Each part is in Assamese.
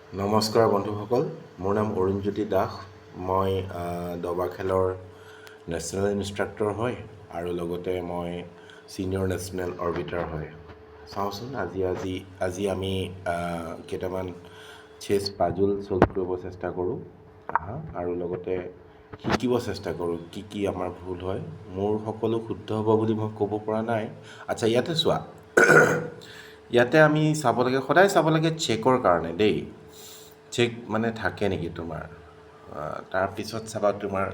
নমস্কাৰ বন্ধুসকল, মোৰ নাম অৰুণজ্যোতি দাস। মই দবা খেলৰ নেশ্যনেল ইনষ্ট্ৰাক্টৰ হয় আৰু লগতে মই ছিনিয়ৰ নেশ্যনেল অৰবিটাৰ হয়। চাওঁচোন আজি আজি আজি আমি কেইটামান চেছ পাজুল ছল্ভ কৰিব চেষ্টা কৰোঁ। আহা, আৰু লগতে শিকিব চেষ্টা কৰোঁ কি কি আমাৰ ভুল হয়। মোৰ সকলো শুদ্ধ হ'ব বুলি মই ক'ব পৰা নাই। আচ্ছা, ইয়াতে চোৱা, ইয়াতে আমি চাব লাগে, সদায় চাব লাগে চেকৰ কাৰণে দেই। চেক মানে থাকে নেকি তোমাৰ, তাৰপিছত চাবা তোমাৰ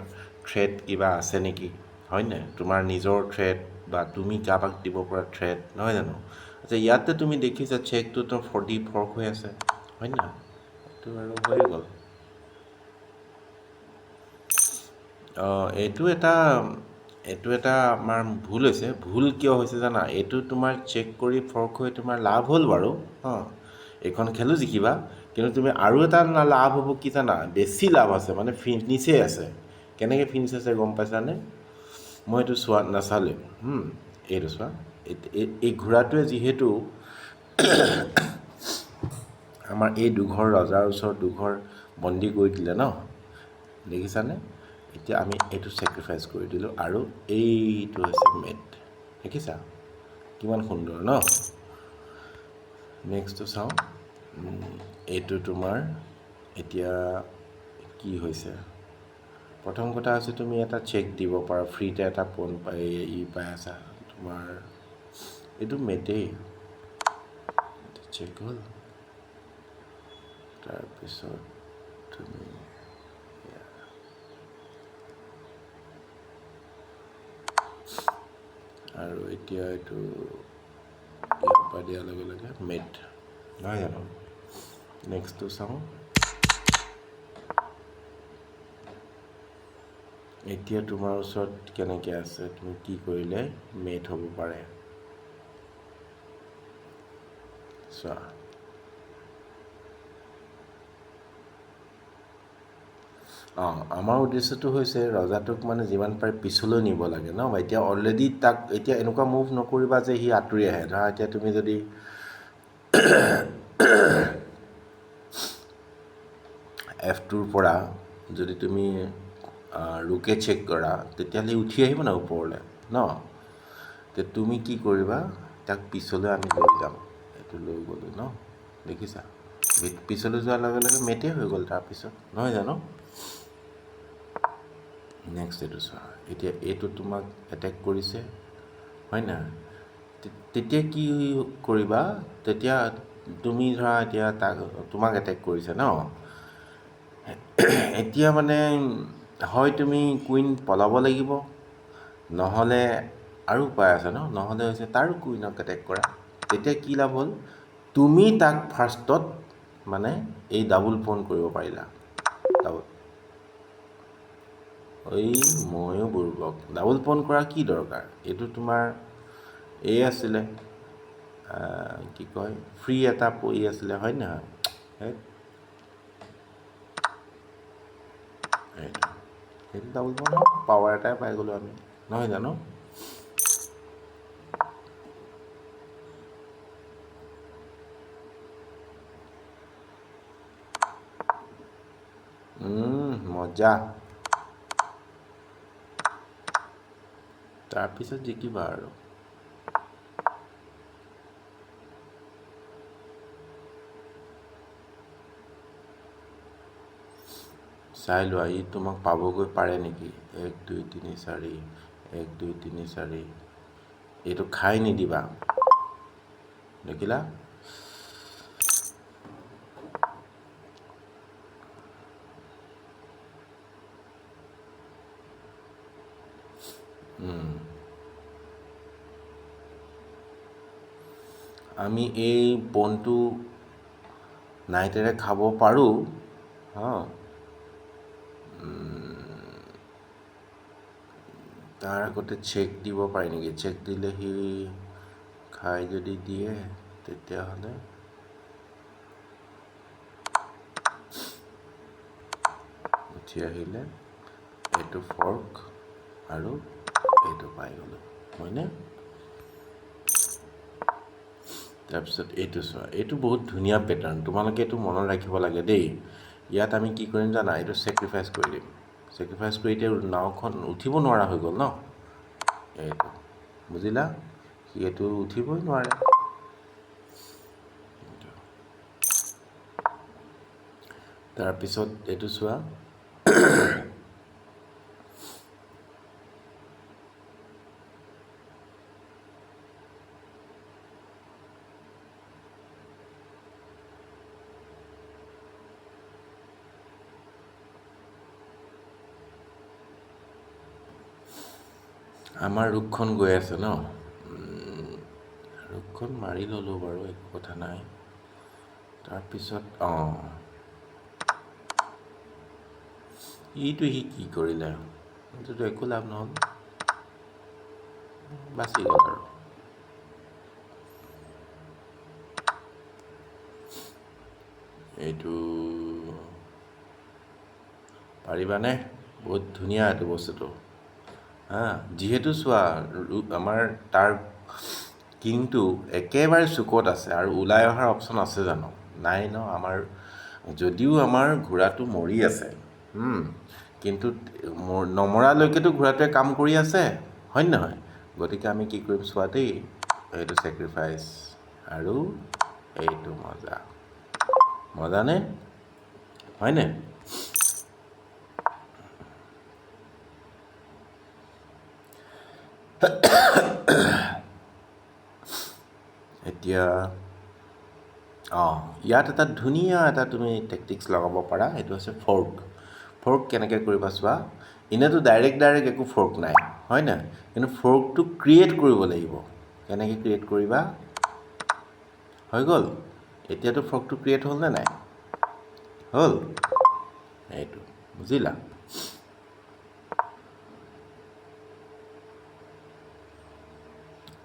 থ্ৰেড কিবা আছে নেকি, হয়নে? তোমাৰ নিজৰ থ্ৰেড বা তুমি কাৰোবাক দিব পৰা থ্ৰেড, নহয় জানো? আচ্ছা, ইয়াতে তুমি দেখিছা চেকটোতো ফৰ্টি ফৰ্ক হৈ আছে, হয় নহয়? এইটো আৰু হৈ গ'ল। অঁ, এইটো এটা আমাৰ ভুল হৈছে। ভুল কিয় হৈছে জানা? এইটো তোমাৰ চেক কৰি ফৰ্ক হৈ তোমাৰ লাভ হ'ল বাৰু, অঁ, এইখন খেলো জিকিবা, কিন্তু তুমি আৰু এটা লাভ হ'ব কি জানা? বেছি লাভ আছে, মানে ফিনিছেই আছে। কেনেকৈ ফিনিছ আছে গম পাইছানে? মই এইটো চোৱা নাচালোঁ। এইটো চোৱা, এই ঘোঁৰাটোৱে যিহেতু আমাৰ এই দুঘৰ ৰজাৰ ওচৰত দুঘৰ বন্দী কৰি দিলে ন, দেখিছানে? এতিয়া আমি এইটো চেক্ৰিফাইচ কৰি দিলোঁ আৰু এইটো হৈছে মেট। দেখিছা কিমান সুন্দৰ ন? নেক্সটটো চাওঁ। এইটো তোমাৰ এতিয়া কি হৈছে? প্ৰথম কথা হৈছে তুমি এটা চেক দিব পাৰা, ফ্ৰীতে এটা পন পাই ই পাই আছা। তোমাৰ এইটো মেটেই চেক হ'ল। তাৰপিছত তুমি আৰু এতিয়া এইটো ইয়াৰ পৰা দিয়াৰ লগে লগে মেট, নহয় জানো? নেক্সটটো চাওঁ। এতিয়া তোমাৰ ওচৰত কেনেকৈ আছে, তুমি কি কৰিলে মেট হ'ব পাৰে চোৱা। অঁ, আমাৰ উদ্দেশ্যটো হৈছে ৰজাটোক মানে যিমান পাৰে পিছলৈ নিব লাগে ন। এতিয়া অলৰেডি তাক এতিয়া এনেকুৱা মুভ নকৰিবা যে সি আঁতৰি আহে। ধৰা এতিয়া তুমি যদি এফ টুৰ পৰা যদি তুমি ৰুকে চেক কৰা, তেতিয়াহ'লে উঠি আহিব ন ওপৰলৈ ন। তে তুমি কি কৰিবা, তাক পিছলৈ আমি লৈ যাম। এইটো লৈ গ'লোঁ ন, দেখিছা? পিছলৈ যোৱাৰ লগে লগে মেটেই হৈ গ'ল তাৰপিছত, নহয় জানো? নেক্সট এইটো চোৱা, এতিয়া এইটো তোমাক এটেক কৰিছে, হয় নহয়? তেতিয়া কি কৰিবা? তেতিয়া তুমি ধৰা এতিয়া তাক তোমাক এটেক কৰিছে ন, এতিয়া মানে হয় তুমি কুইন পলাব লাগিব, নহ'লে আৰু উপায় আছে ন, নহ'লে হৈছে তাৰো কুইনক এটেক কৰা। তেতিয়া কি লাভ হ'ল? তুমি তাক ফাৰ্ষ্টত মানে এই ডাবুল ফোন কৰিব পাৰিলা। ডাবুল, এই ময়ো বুৰ্বক, ডাবুল ফোন কৰা কি দৰকাৰ? এইটো তোমাৰ এই আছিলে, কি কয়, ফ্ৰী এটা পৰি আছিলে, হয় নহয়? সেইটো ডাবুল ফোন পাৱাৰ এটাই পাই গ'লোঁ আমি, নহয় জানো? মজা। তাৰপিছত জিকিবা আৰু। চাই লোৱা, ই তোমাক পাবগৈ পাৰে নেকি? 1 2 3 4, 1 2 3 4, এইটো খাই নিদিবা, দেখিলা? আমি এই পনটো নাইটেৰে খাব পাৰোঁ। অঁ, তাৰ আগতে চেক দিব পাৰি নেকি? চেক দিলে সি খাই যদি দিয়ে তেতিয়াহ'লে উঠি আহিলে এইটো ফৰ্ক আৰু এইটো পাই গ'লোঁ, হয়নে? তাৰপিছত এইটো চোৱা, এইটো বহুত ধুনীয়া পেটাৰ্ণ, তোমালোকে এইটো মনত ৰাখিব লাগে দেই। ইয়াত আমি কি কৰিম জানা, এইটো ছেক্ৰিফাইচ কৰি দিম। ছেক্ৰিফাইচ কৰি এতিয়া নাওখন উঠিব নোৱাৰা হৈ গ'ল ন, এইটো বুজিলা, সি এইটো উঠিবই নোৱাৰে। তাৰপিছত এইটো চোৱা, আমাৰ ৰোগখন গৈ আছে ন, ৰোগখন মাৰি ল'লোঁ বাৰু, একো কথা নাই। তাৰপিছত অঁ এইটো সি কি কৰিলে, এইটোতো একো লাভ নহ'ল, বাচি গ'ল আৰু। এইটো পাৰিবানে? বহুত ধুনীয়া এইটো বস্তুটো। হা, যিহেতু চোৱা আমাৰ তাৰ কিংটো একেবাৰে চুকত আছে আৰু ওলাই অহাৰ অপশ্যন আছে জানো? নাই ন। আমাৰ যদিও আমাৰ ঘোঁৰাটো মৰি আছে, কিন্তু নমৰালৈকেতো ঘোঁৰাটোৱে কাম কৰি আছে, হয় নহয়? গতিকে আমি কি কৰিম চোৱা দেই, এইটো ছেক্ৰিফাইচ আৰু এইটো মজা। মজানে? হয়নে? এতিয়া অঁ ইয়াত এটা ধুনীয়া এটা তুমি টেকটিক্স লগাব পাৰা, সেইটো হৈছে ফৰ্ক। ফৰ্ক কেনেকৈ কৰিবা চোৱা, এনেইতো ডাইৰেক্ট ডাইৰেক্ট একো ফৰ্ক নাই, হয় নাই? কিন্তু ফৰ্কটো ক্ৰিয়েট কৰিব লাগিব। কেনেকৈ ক্ৰিয়েট কৰিবা? হৈ গ'ল, এতিয়াতো ফৰ্কটো ক্ৰিয়েট হ'ল নে নাই? হ'ল, এইটো বুজিলা?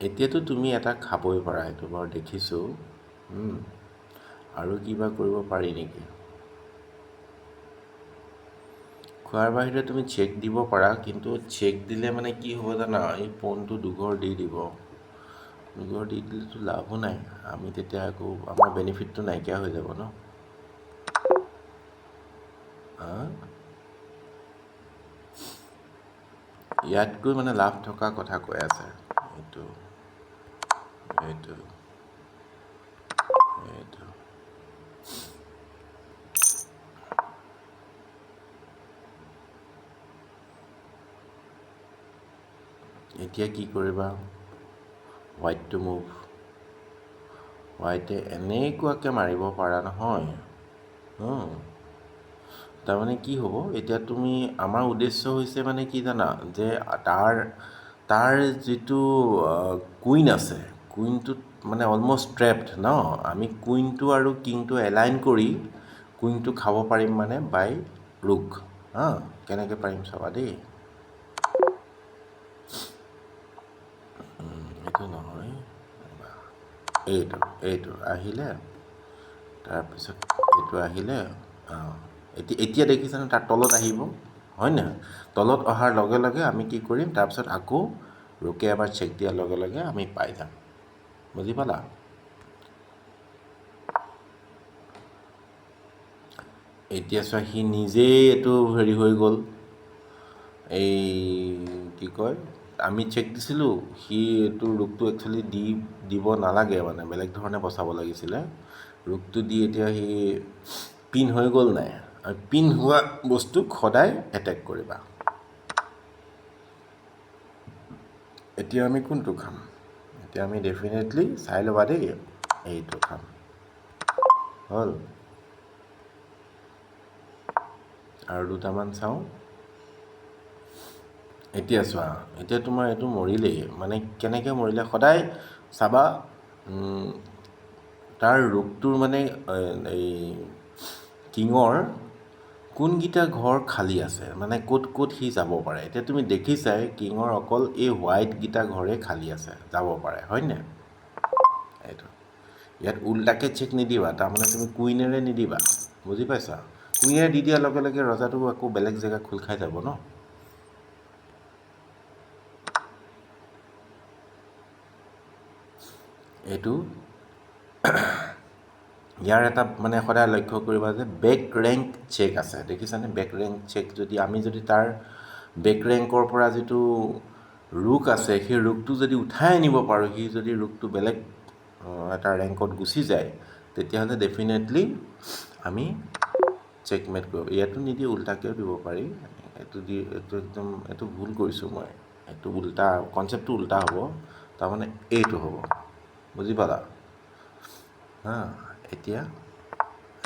এতিয়াতো তুমি এটা খাবই পাৰা, এইটো বাৰু দেখিছোঁ। আৰু কিবা কৰিব পাৰি নেকি? খোৱাৰ বাহিৰে তুমি চেক দিব পাৰা, কিন্তু চেক দিলে মানে কি হ'ব জানা, এই পণটো দুঘৰ দি দিব, দুঘৰ দি দিলেতো লাভো নাই, আমি তেতিয়া আকৌ আমাৰ বেনিফিটটো নাইকিয়া হৈ যাব ন। ইয়াতকৈ মানে লাভ থকা কথা কৈ আছে। এইটো এইটো এইটো এতিয়া কি কৰিবা? হোৱাইটটো মুভ, হোৱাইটে এনেকুৱাকৈ মাৰিব পাৰা নহয়। তাৰমানে কি হ'ব এতিয়া, তুমি আমাৰ উদ্দেশ্য হৈছে মানে কি জানা, যে তাৰ তাৰ যিটো কুইন আছে, কুইনটোত মানে অলমষ্ট ট্ৰেপড ন, আমি কুইনটো আৰু কিংটো এলাইন কৰি কুইনটো খাব পাৰিম মানে বাই ৰুক। হা, কেনেকৈ পাৰিম চাবা দেই। এইটো নহয়, এইটো এইটো আহিলে, তাৰপিছত এইটো আহিলে। অঁ, এতিয়া এতিয়া দেখিছানে তাৰ তলত আহিব, হয় নহয়? তলত অহাৰ লগে লগে আমি কি কৰিম, তাৰপিছত আকৌ ৰোকে এবাৰ চেক দিয়াৰ লগে লগে আমি পাই যাম। বুজি পালা? এতিয়া চোৱা, সি নিজেই এইটো হেৰি হৈ গ'ল, এই কি কয়, আমি চেক দিছিলোঁ, সি এইটো ৰোগটো একচুৱেলি দি দিব নালাগে, মানে বেলেগ ধৰণে বচাব লাগিছিলে। ৰোগটো দি এতিয়া সি পিন হৈ গ'ল নাই? আৰু পিন হোৱা বস্তুক সদায় এটেক কৰিবা। এতিয়া আমি কোনটো খাম? এতিয়া আমি ডেফিনেটলি চাই ল'বা দেই, এইটো খাম। হ'ল, আৰু দুটামান চাওঁ। এতিয়া চোৱা, এতিয়া তোমাৰ এইটো মৰিলেই, মানে কেনেকৈ মৰিলে সদায় চাবা, তাৰ ৰোগটোৰ মানে এই কিঙৰ কোনকেইটা ঘৰ খালী আছে, মানে ক'ত ক'ত সি যাব পাৰে। এতিয়া তুমি দেখিছাই কিঙৰ অকল এই হোৱাইটকেইটা ঘৰে খালী আছে, যাব পাৰে, হয়নে? এইটো ইয়াত উল্টাকৈ চেক নিদিবা, তাৰমানে তুমি কুইনেৰে নিদিবা, বুজি পাইছা? কুইনেৰে দি দিয়াৰ লগে লগে ৰজাটো আকৌ বেলেগ জেগা খোল খাই যাব ন। এইটো ইয়াৰ এটা মানে সদায় লক্ষ্য কৰিবা যে বেক ৰেংক চেক আছে, দেখিছানে? বেক ৰেংক চেক, যদি আমি যদি তাৰ বেক ৰেংকৰ পৰা যিটো ৰোগ আছে সেই ৰোগটো যদি উঠাই আনিব পাৰোঁ, সি যদি ৰোগটো বেলেগ এটা ৰেংকত গুচি যায়, তেতিয়াহ'লে ডেফিনেটলি আমি চেকমেট কৰিব। ইয়াতো নিদি উল্টাকৈও দিব পাৰি, এইটো দি এইটো একদম এইটো ভুল কৰিছোঁ মই, এইটো উল্টা কনচেপ্টটো উল্টা হ'ব, তাৰমানে এইটো হ'ব, বুজি পালা? হা, এতিয়া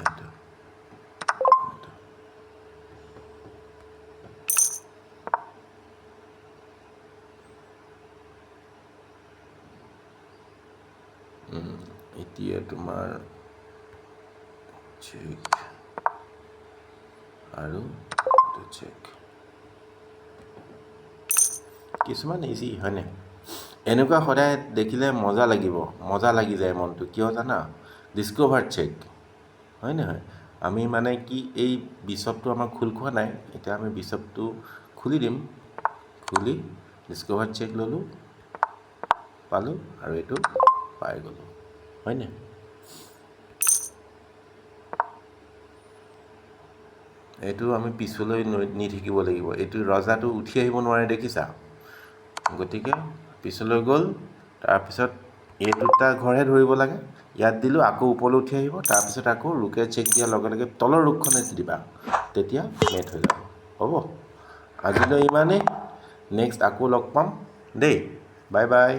এইটো এতিয়া তোমাৰ চেক আৰু চেক, কিছুমান ইজি হয়নে? এনেকুৱা সদায় দেখিলে মজা লাগিব, মজা লাগি যায় মনটো। কিয় জানা? ডিস্কভাৰ চেক, হয় নহয়? আমি মানে কি, এই বিচপটো আমাৰ খোল খোৱা নাই, এতিয়া আমি বিচপটো খুলি দিম, খুলি ডিস্কভাৰ চেক ল'লোঁ, পালোঁ আৰু এইটো পাই গ'লোঁ, হয়নে? এইটো আমি পিছলৈ নি থাকিব লাগিব। এইটো ৰজাটো উঠি আহিব নোৱাৰে, দেখিছা? গতিকে পিছলৈ গ'ল, তাৰপিছত এই দুটা ঘৰহে ধৰিব লাগে, ইয়াত দিলোঁ, আকৌ ওপৰলৈ উঠি আহিব, তাৰপিছত আকৌ ৰোকে চেক দিয়াৰ লগে লগে তলৰ ৰোগখনে দিবা, তেতিয়া মেট হৈ যাব। হ'ব, আজিলৈ ইমানেই, নেক্সট আকৌ লগ পাম দেই, বাই বাই।